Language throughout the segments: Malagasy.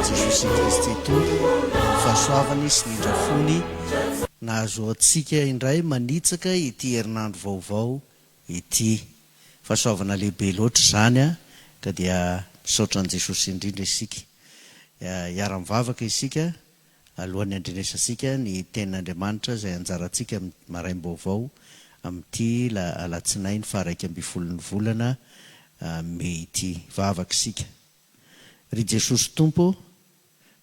Jesosy Kristy Tompo ny fahasoavany sy ny indrafony nahazoantsika indray manitsaka ity herinandro vaovao ity. Fahasoavana lehibe loatra izany ka dia misaotra an'i Jesosy indrindra isika. Hiara-mivavaka isika alohan'ny handrenesantsika ny Tenin'Andriamanitra izay anjarantsika amin'ny maraim-baovao amin'ity alatsinainy faha-11n'ny volana mey ity. Vavaka isika. Ry Jesosy Tompo ô,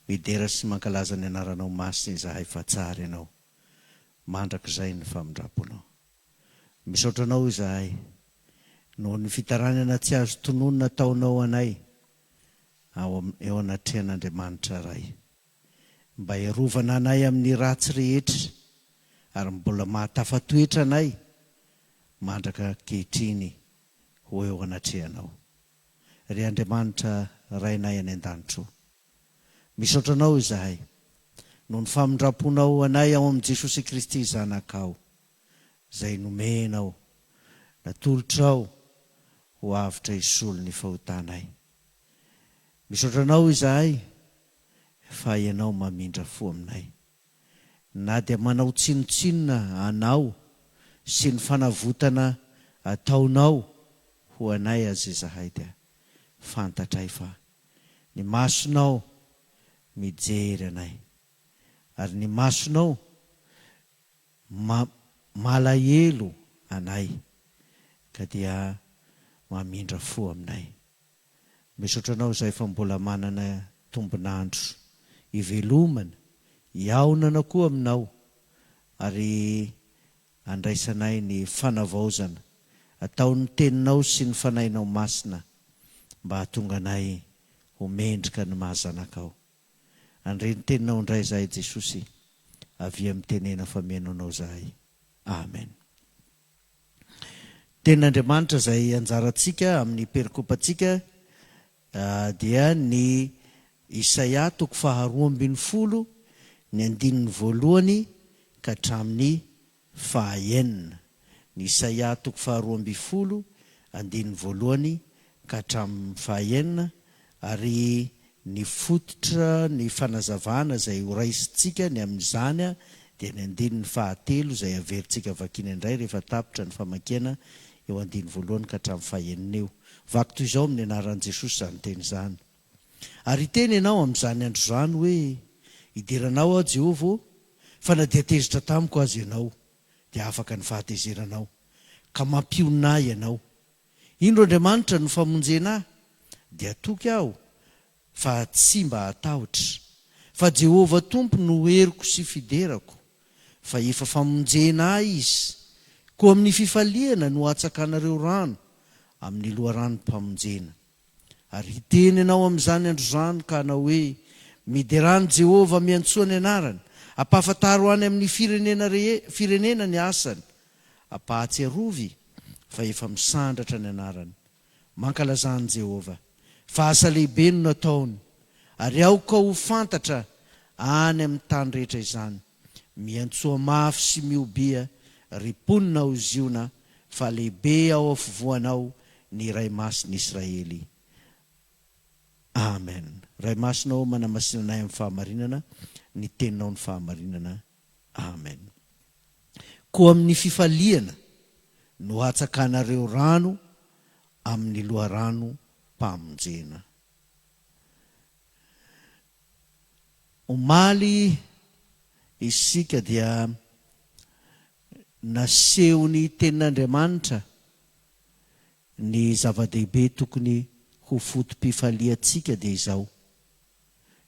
midera sy mankalaza ny Anaranao Masina izahay fa tsara Ianao. Mandrakizay ny famindram-ponao. Misaotra Anao izahay noho ny fitaranana tsy azo tononina ataonao anay ao eo anatrehan'Andriamanitra Ray. Mba hiarovana anay amin'ny ratsy rehetra ary mbola mahatafatoetra anay mandraka ankehitriny ho eo anatrehanao. Ry Andriamanitra Rainay any an-danitra o! Misaotra Anao izahay noho ny famindram-ponao anay ao amin'i Jesosy Kristy Zanakao, izay nomenao, natolotrao ho avotra hisolo ny fahotanay. Misaotra Anao izahay fa Ianao mamindra fo aminay. Na dia manao tsinontsinona Anao sy ny fanavotana ataonao ho anay aza izahay dia fantatray fa ny masonao mijery anay ary ny masonao ma malahelo anay ka dia mamindra fo aminay. Misaotra anao izay fa mbola manana tombon'andro hivelomana, hihaonana koa aminao ary andraisanay ny fanavaozana ataon'ny Teninao sy ny Fanahinao Masina mba hahatonga anay ho mendrika ny maha zanakao. Handre ny teninao indray izahay Jesosy, avia mitenena fa mihaino anao izahay. Amen. Tenin'Andriamanitra izay anjarantsika amin'ny perikopantsika dia ny Isaia toko faha 12 ny andininy voalohany ka hatramin'ny fahaenina. Ny Isaia toko faha 12, andininy voalohany ka hatramin'ny fahaenina, ary ny fototra ny fanazavana izay horaisintsika ny amin'izany dia ny andininy fahatelo izay averintsika vakiana indray rehefa tapitra ny famakiana io andininy voalohany ka hatramin'ny fahaenina io. Vaky toy izao amin'ny anaran'i Jesosy izany teny izany. Ary hiteny ianao amin'izany andro izany hoe, Hideranao aho, Jehovah ô, fa na dia tezitra tamiko aza ianao, dia afaka ny fahatezeranao, ka mampionona ahy ianao. Indro Andriamanitra no famonjena ahy, dia hatoky aho fa tsy mba hatahotra. Fa Jehovah Tompo no heriko sy fiderako, fa efa famonjena ahy Izy. Koa amin'ny fifaliana no hatsakanareo rano amin'ny loharanom-pamonjena. Ary hiteny ianao amin'izany andro izany ka hanao hoe, Miderà an'i Jehovah, miantsoa ny anarany, ampahafantaro any amin'ny firenena rehe, firenena ny asany, ampahatsiarovy fa efa misandratra ny anarany. Mankalazà an'i Jehovah, fa asa lehibe no nataony, ary aoka ho fantatra any amin'ny tany rehetra izany. Miantsoa mafy sy mihobia, ry mponina ao Ziona, fa lehibe ao afovoanao ny Ray Masin'i Israely. Amen. Ray Masina ô, manamasina anay amin'ny fahamarinana, ny Teninao ny fahamarinana. Amen. Koa amin'ny fifaliana no hatsakanareo rano amin'ny loharanom-pamonjena. Omaly isika dia nasehon'ny Tenin'Andriamanitra ny zava-dehibe tokony ho foto-pifaliantsika dia izao,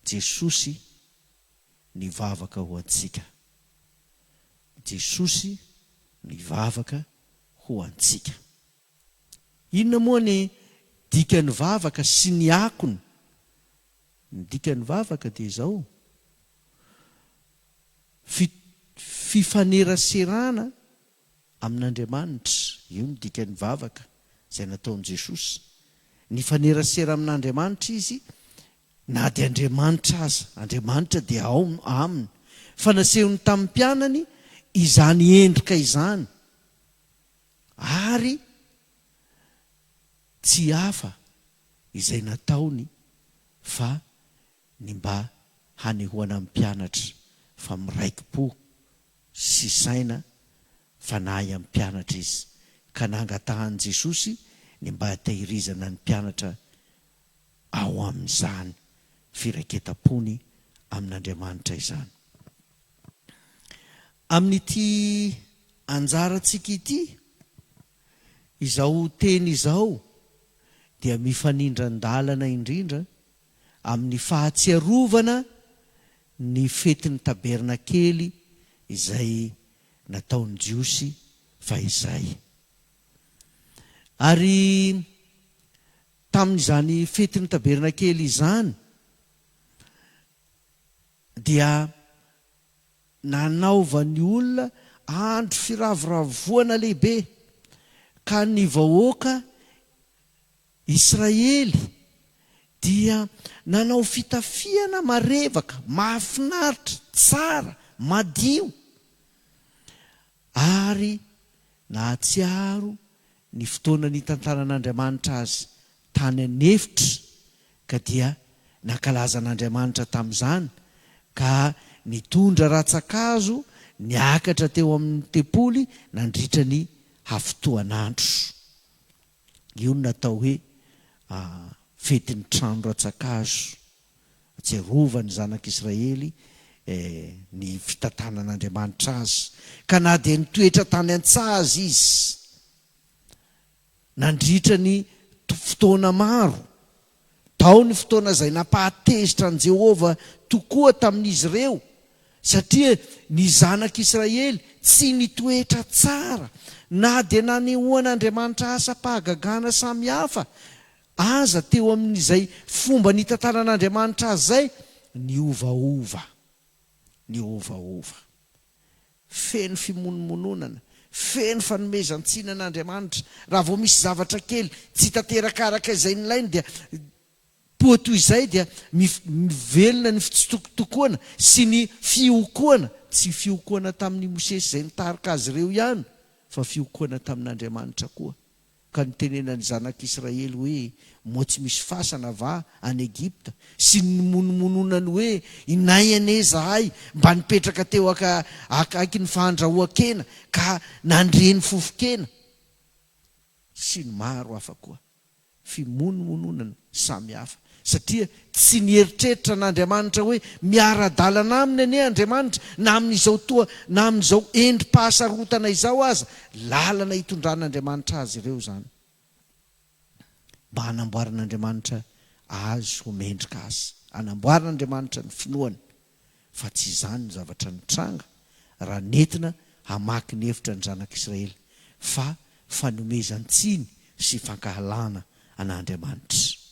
Jesosy nivavaka ho antsika. Jesosy nivavaka ho antsika. Inona moa ny dikan'ny vavaka sy ny akony? Ny dikan'ny vavaka dia izao, fifaneraserana amin'Andriamanitra, io no dikan'ny vavaka izay nataon'i Jesosy. Nifanerasera amin'Andriamanitra Izy na dia Andriamanitra aza, Andriamanitra dia ao aminy, fa nasehony tamin'ny mpianany izany endrika izany. Ary tsy hafa izay nataony fa. ny mba hanehoana amin'ny mpianatra fa miraiki-po sy saina fanahy amin'ny mpianatra izy, ka nangatahan'i Jesosy ny mba hitehirizana ny mpianatra ao amin'izany firaiketam-pony amin'Andriamanitra izany. Amin'ity anjarantsika ity, izao teny izao dia mifanindran-dalana indrindra amin'ny fahatsiarovana ny fetin'ny tabernakely izay nataon'ny Jiosy fahizay. Ary tamin'izany fetin'ny tabernakely izany dia nanaovan'ny olona andro firavoravoana lehibe, ka ny vahoaka Israely dia nanao fitafiana marevaka, mahafinaritra, tsara, madio, ary nahatsiaro ny fotoana nitantanan'Andriamanitra azy tany an'efitra, ka dia nankalaza an'Andriamanitra tamin'izany, ka nitondra rantsan-kazo niakatra teo amin'ny tempoly nandritra ny hafitoan'andro. Io no natao hoe fetin'ny trano rantsan-kazo. Atsiarovan'ny zanak'Israely ny fitantanan'Andriamanitra azy. Ka na dia nitoetra tany an-tsaha aza izy nandritra ny fotoana maro, Tao ny fotoana izay nampahatezitra an'i Jehovah tokoa tamin'izy ireo, satria ny zanak'Israely tsy nitoetra tsara, na dia nanehoan'Andriamanitra asam-pahagagana samihafa aza teo amin'izay fomba nitantanan'Andriamanitra azy izay, niovaova. Niovaova. Feno fimonomononana, feno fanomezan-tsiny an'Andriamanitra. Raha vao misy zavatra kely tsy tanteraka araka izay nilainy dia poa toy izay dia mivelona ny fitsitokotokoana sy ny fiokoana, tsy fiokoana tamin'i Mosesy izay nitarika azy ireo ihany fa fiokoana tamin'Andriamanitra koa. Ka nitenenan'ny zanak'Israely hoe, Moa tsy misy fasana va any Egypta? Sy ny nimonomononany hoe, Inay anie izahay mba nipetraka teo akaikin'ny fahandrahoan-kena, ka nandre ny fofon-kena! Sy ny maro hafa koa. Fimonomononana samy hafa. Satria tsy nieritreritra an'Andriamanitra hoe miara-dalana aminy anie Andriamanitra na amin'izao toa na amin'izao endri-pahasarotana izao aza, lalana itondran'Andriamanitra azy ireo izany mba hanamboaran'Andriamanitra azy ho mendrika azy, hanamboaran'Andriamanitra ny finoany, fa tsy izany no zavatra nitranga raha nentina hamaky ny hevitra ny zanak'Israely fa fanomezan-tsiny sy fankahalana an'Andriamanitra.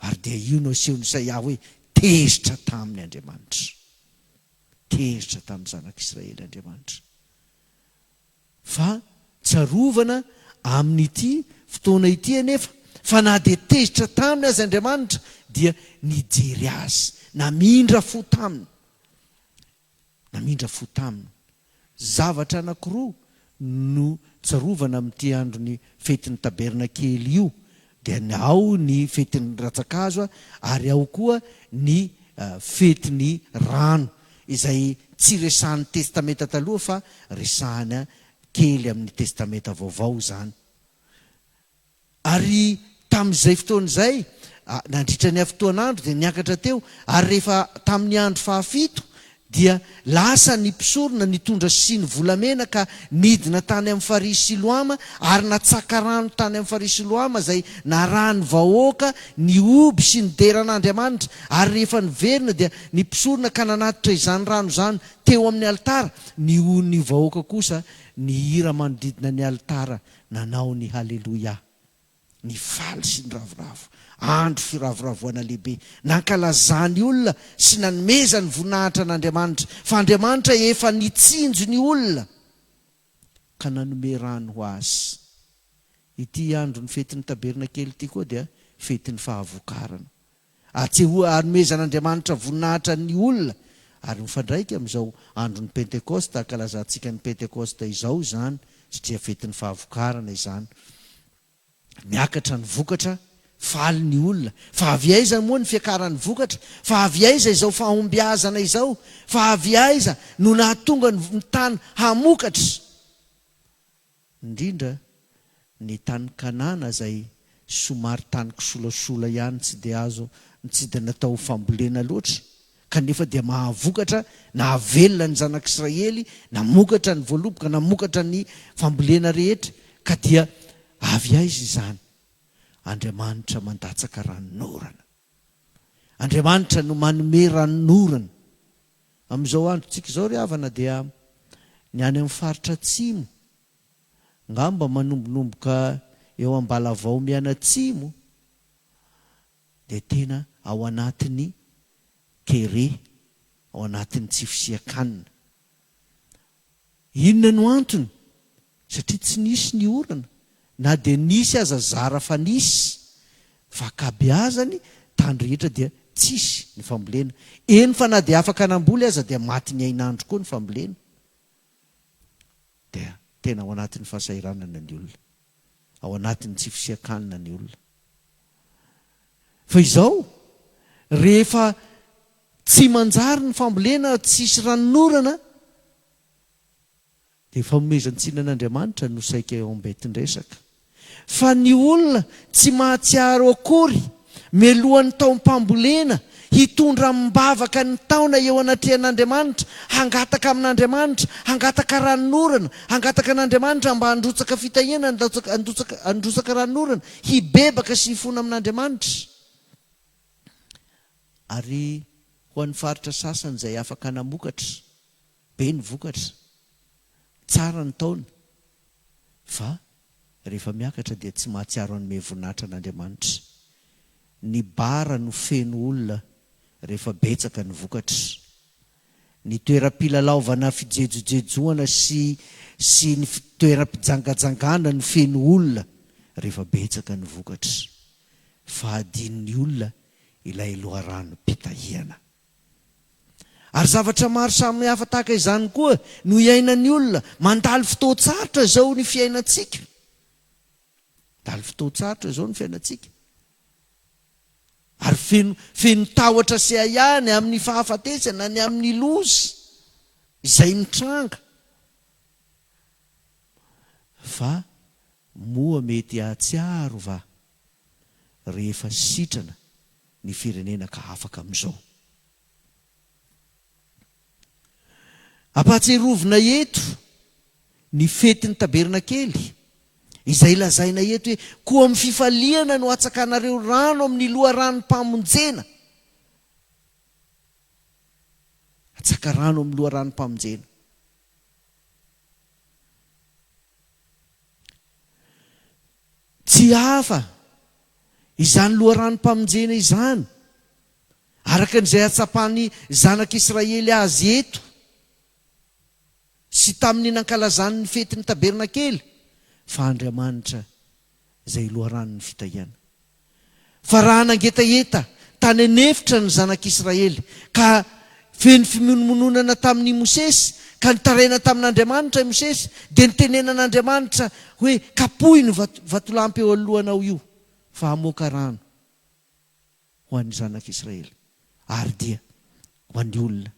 Ary dia io no asehon'i Isaia hoe tezitra taminy Andriamanitra. Tezitra tamin'ny zanak'Israely Andriamanitra. Fa tsarovana amin'ity fotoana ity anefa fa na dia tezitra taminy aza Andriamanitra dia nijery azy, namindra fo taminy. Namindra fo taminy. Zavatra anankiroa no tsarovana amin'ity andron'ny fetin'ny tabernakely io, dia ny ao ny fetin'ny rantsan-kazo ary ao koa ny fetin'ny rano, izay tsy resahan'ny Testamenta Taloha fa resahana kely amin'ny Testamenta Vaovao izany. Ary tamin'izay fotoana izay, nandritra ny hafitoan'andro dia niakatra teo, ary rehefa tamin'ny andro fahafito dia lasa ny mpisorona nitondra siny volamena ka nidina tany amin'ny farihy Siloama, ary natsaka rano tany amin'ny farihy Siloama izay narahan'ny vahoaka nihoby sy nidera an'Andriamanitra. Ary rehefa niverina dia ny mpisorona ka nanatitra izany rano izany teo amin'ny alitara, ny ny vahoaka kosa nihira manodidina ny alitara nanao ny Haleloia. Nifaly sy niravoravo. Andro firavoravoana lehibe. Nankalazany olona sy nanomezany voninahitra an'Andriamanitra. Fa Andriamanitra efa nitsinjo ny olona ka nanome rano ho azy. Ity andron'ny fetin'ny Tabernakely ity koa dia fetin'ny fahavokarana. Atsehoa hanomezan'Andriamanitra voninahitra ny olona, ary mifandraika amin'izao andron'ny Pentekosta ankalazantsika ny Pentekosta izao izany, satria fetin'ny fahavokarana izany. Miakatra ny vokatra, Faly ny olona. Fa avy aiza moa ny fiakaran'ny vokatra? Fa avy aiza izao fahombiazana izao? Fa avy aiza no nahatonga ny tany hamokatra? Indrindra ny tany Kanana izay somary tany kisolasola ihany tsy dia azo tsy dia natao ho fambolena loatra kanefa dia mahavokatra nahavelona ny zanak'Israely, namokatra ny voaloboka, namokatra ny fambolena rehetra ka dia avy aiza izany? Andriamanitra mandatsaka ranonorana. Andriamanitra no manome ranonorana. Amin'izao androntsika izao ry havana dia ny any amin'ny faritra atsimo, ngamba manombonomboka eo Ambalavao mianatsimo dia tena ao anatin'ny kere, ao anatin'ny tsy fisian-kanina. Inona no antony? Satria tsy nisy ny orana, na dia nisy aza zara fa nisy, fa ankabeazany tany rehetra dia tsisy ny fambolena. Eny fa na dia afaka namboly aza dia matin'ny hainandro koa ny fambolena. Dia tena ao anatin'ny fahasahiranana ny olona. Ao anatin'ny tsy fisian-kanina ny olona. Fa izao, rehefa tsy manjary ny fambolena, tsisy ranonorana, dia fanomezan-tsiny an'Andriamanitra no saika eo ambentin-dresaka. Fa ny olona tsy mahatsiaro akory mialohan'ny taom-pambolena hitondra amim-bavaka ny taona eo anatrehan'Andriamanitra, hangataka amin'Andriamanitra, hangataka ranonorana, hangataka an'Andriamanitra mba handrotsaka fitahiana, handrotsaka, handrotsaka ranonorana, hibebaka sy hifona amin'Andriamanitra. Ary ho an'ny faritra sasany izay afaka namokatra, be ny vokatra, tsara ny taona, fa rehefa miakatra dia tsy mahatsiaro hanome voninahitra an'Andriamanitra. Ny bar no feno olona rehefa betsaka ny vokatra. Ny toeram-pilalaovana fijejojejoana sy sy ny toeram-pijangajangana no feno olona rehefa betsaka ny vokatra. Fa adinon'ny olona ilay loharanom-pitahiana. Ary zavatra maro samihafa tahaka izany koa no iainan'ny olona. Mandalo fotoan-tsarotra izao ny fiainantsika. Mandalo fotoan-tsarotra izao ny fiainantsika. Ary feno, feno tahotra sy ahiahy ny amin'ny fahafatesana, ny amin'ny loza izay mitranga. Fa moa mety hahatsiaro va rehefa sitrana ny firenena ka afaka amin'izao. Ampahatsiarovina eto ny fetin'ny tabernakely, izay lazaina eto hoe, Koa amin'ny fifaliana no hatsakanareo rano amin'ny loharanom-pamonjena. Hatsaka rano amin'ny loharanom-pamonjena. Tsy hafa izany loharanom-pamonjena izany, araka an'izay hatsapan'ny zanak'Israely azy eto sy tamin'ny nankalazany ny fetin'ny Tabernakely, fa Andriamanitra izay loharanon'ny fitahiana. Fa raha nangetaheta tany an'efitra ny zanak'Israely, ka feno fimonomononana tamin'i Mosesy, ka nitaraina tamin'Andriamanitra i Mosesy, dia nitenenan'Andriamanitra hoe, Kapohy ny vatolampy eo anoloanao io, fa hamoaka rano. ho an'ny zanak'Israely, ary dia ho an'ny olona,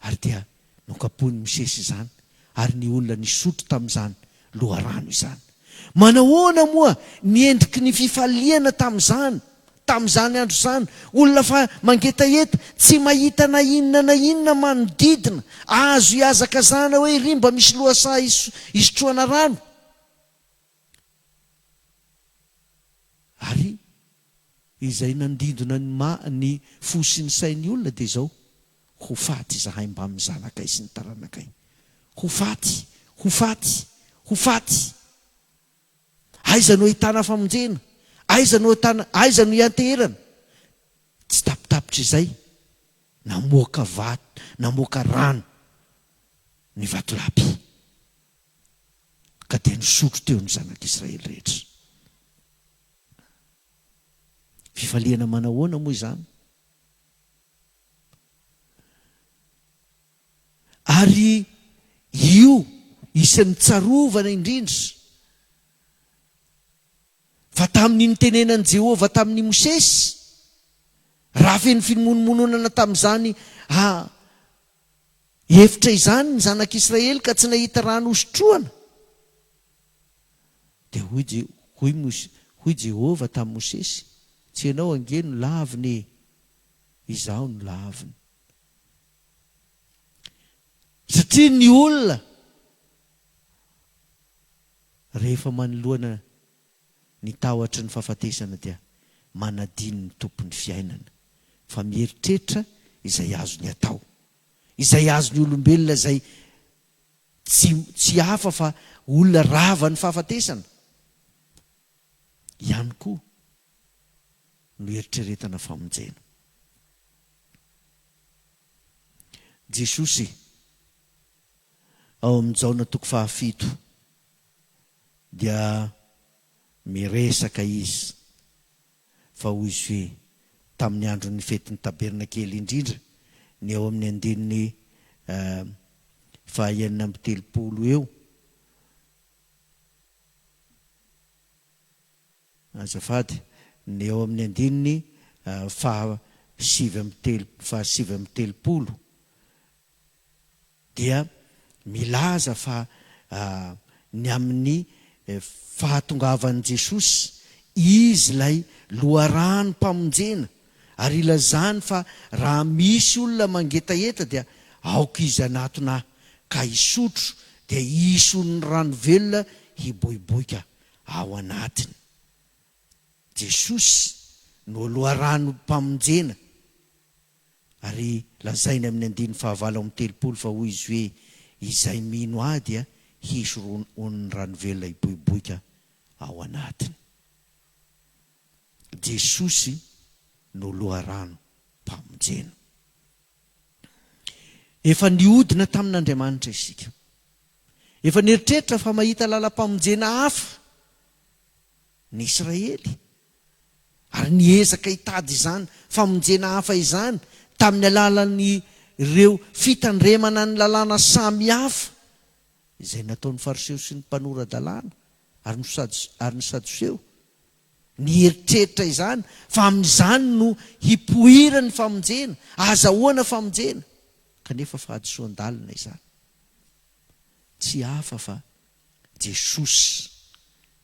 ary dia nokapohin'i Mosesy izany, ary ny olona nisotro tamin'izany loharano izany. Manahoana moa ny endriky ny fifaliana tamin'izany, tamin'izany andro izany, olona fa mangetaheta, tsy mahita na inona na inona manodidina, azo ihazakazahana hoe iry mba misy lohasaha isotroana rano. Ary izay nandindona ny ma ny fo sy ny sain'ny olona dia izao, Ho faty izahay mbamin'ny zanakay sy ny taranakay. Ho faty! Ho faty! Ho faty! Aiza no ahitana famonjena? Aiza no ahitana, aiza no ianteherana? Tsy tapitapitra izay, namoaka vato, namoaka rano ny vatolampy. Ka dia nisotro teo ny zanak'Israely rehetra. Fifaliana manahoana moa izany? Ary io isan'ny tsarovana indrindra. Fa tamin'ny nitenenan'i Jehovah tamin'i Mosesy, raha feno fimonomononana tamin'izany efitra izany ny zanak'Israely ka tsy nahita rano hosotroana, dia hoy hoy hoy Jehovah tamin'i Mosesy, Tsy ianao ange no lavina e, izaho no lavina. Satria ny olona rehefa manoloana ny tahotry ny fahafatesana dia manadino ny tompon'ny fiainana fa mieritreritra izay azony atao, izay azon'ny olombelona izay tsy tsy hafa fa olona ravan'ny fahafatesana ihany koa no eritreretana famonjena. Jesosy ao amin'ny Jaona toko fahafito dia miresaka izy fa hoy izy hoe tamin'ny andron'ny fetin'ny tabernakely indrindra ny ao amin'ny andininy faha 36 eo Azafady, ny eo amin'ny andininy faha 39 faha 39 dia milaza fa ny amin'ny fahatongavan'i Jesosy, Izy ilay loharanom-pamonjena, ary ilazany fa raha misy olona mangetaheta dia aoka izy hanatona Ahy ka hisotro dia hisy onin'ny rano velona hiboiboika ao anatiny. Jesosy no loharanom-pamonjena. Ary lazainy amin'ny andininy fahavalo amby 30 fa hoy izy hoe, Izay mino Ahy dia hisy onin'ny rano velona hiboiboika ao anatiny. Jesosy no loharanom-pamonjena. Efa nihodina tamin'Andriamanitra isika. Efa nieritreritra fa mahita lalam-pamonjena hafa ny Israely. Ary niezaka hitady izany famonjena hafa izany tamin'ny alalan'ireo fitandremana ny lalàna samy hafa izay nataon'ny Fariseo sy ny mpanora-dalàna ary ny ary ny Sadoseo. Nieritreritra izany fa amin'izany no hipoiran'ny famonjena, ahazahoana famonjena, kanefa fahadisoan-dalana izany. Tsy hafa fa Jesosy,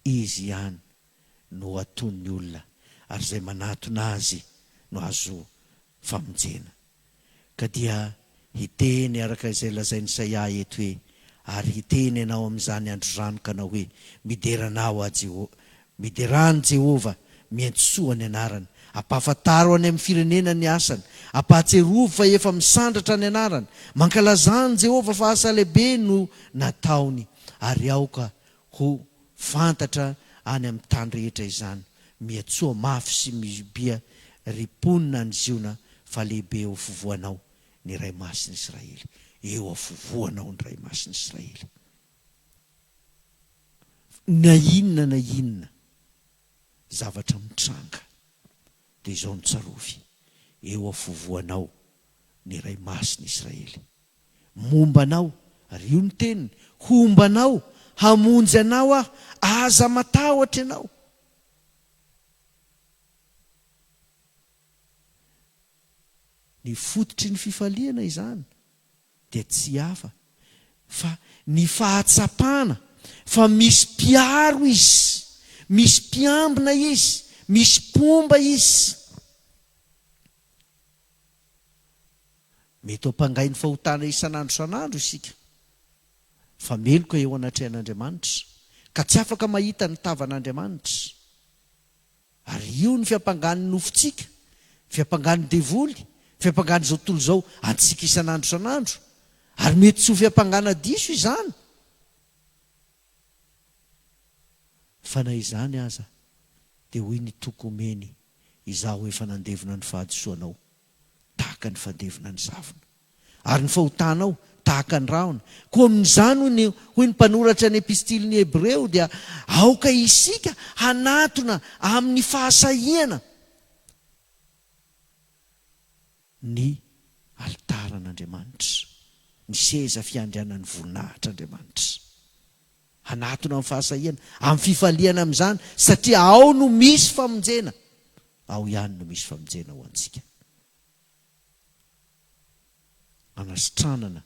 Izy ihany no atonin'ny olona ary izay manatona Azy no azo famonjena. Ka dia hiteny araka izay lazain'i Isaia eto hoe, Ary hiteny ianao amin'izany andro izany ka hanao hoe, Midera Anao aho, Jeho, midera an'i Jehovah, miantsoa ny anarany, ampahafantaro any amin'ny firenena ny asany, ampahatsiarovy fa efa misandratra ny anarany, mankalazà an'i Jehovah fa asa lehibe no nataony, ary aoka ho fantatra any amin'ny tany rehetra izany. Miantsoa mafy sy mihibia, ry mponina any Ziona, fa lehibe eo afovoanao ny Ray Masin'i Israely. Eo afovoanao ny Ray Masin'i Israely. Na inona na inona zavatra mitranga, dia izao no tsarovy, eo afovoanao ny Ray Masin'i Israely. Momba anao, ary io ny teniny, homba anao, hamonjy anao aho, aza matahotra ianao. Ny fototry ny fifaliana izany dia tsy hafa fa ny fahatsapana fa misy mpiaro izy, misy mpiambina izy, misy mpomba izy. Mety ho ampangain'ny fahotana isan'andro isan'andro isika, fa meloka eo anatrehan'Andriamanitra, ka tsy afaka mahita ny tavan'Andriamanitra. Ary io ny fiampangan'ny nofontsika, fiampangan'ny devoly, fiampangan'izao tontolo izao antsika isan'andro isan'andro. Ary mety tsy ho fiampangana diso izany. Fa na izany aza, dia hoy ny toky omeny, Izaho efa nandevona ny fahadisoanao tahaka ny fandevona ny zavona, ary ny fahotanao tahaka ny rahona. Koa amin'izany, hoy ny, hoy ny mpanoratra ny Epistilin'ny Hebreo, dia aoka isika hanatona amin'ny fahasahiana ny alitaran'Andriamanitra, ny seza fiandrianan'ny voninahitr'Andriamanitra. Hanatona amin'ny fahasahiana, amin'ny fifaliana amin'izany, satria ao no misy famonjena. Ao ihany no misy famonjena ho antsika. Hanasitranana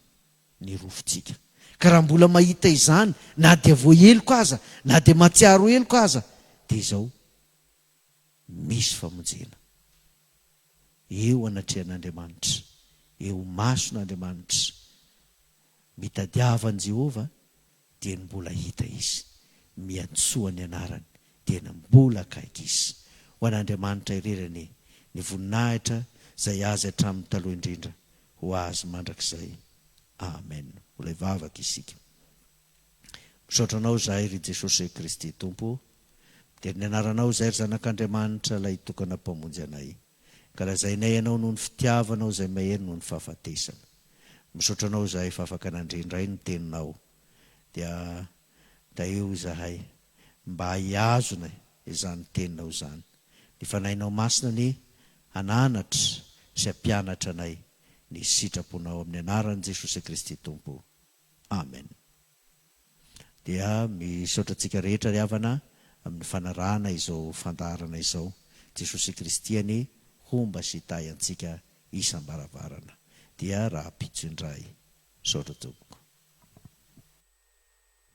ny rofintsika. Ka raha mbola mahita izany, na dia voaheloka aza, na dia mahatsiaro heloka aza, dia izao, misy famonjena. Eo anatrehan'Andriamanitra, eo imason'Andriamanitra. Mitadiava an'i Jehovah, dia ny mbola hita Izy. Miantsoa ny anarany, dia ny mbola akaiky Izy. Ho an'Andriamanitra irery anie ny voninahitra izay Azy hatramin'ny taloha indrindra, ho Azy mandrakizay. Amen. Mbola hivavaka isika. Misaotra Anao izahay ry Jesosy Kristy Tompo o. Midera ny Anaranao izahay ry Zanak'Andriamanitra ilay tokana Mpamonjy anay. Ankalazainay Ianao noho ny fitiavanao izay mahery noho ny fahafatesana. Misaotra Anao izahay fa afaka nandre indray ny Teninao. Dia tahio izahay mba hihazona izany Teninao izany. Ny Fanahinao Masina anie hananatra sy hampianatra anay ny sitraponao amin'ny anaran'i Jesosy Kristy Tompo. Amen. Dia misaotra antsika rehetra ry havana amin'ny fanarahana izao fandaharana izao. Jesosy Kristy anie homba sy hitahy antsika isam-baravarana. Dia rahampitso indray. Misaotra tompoko.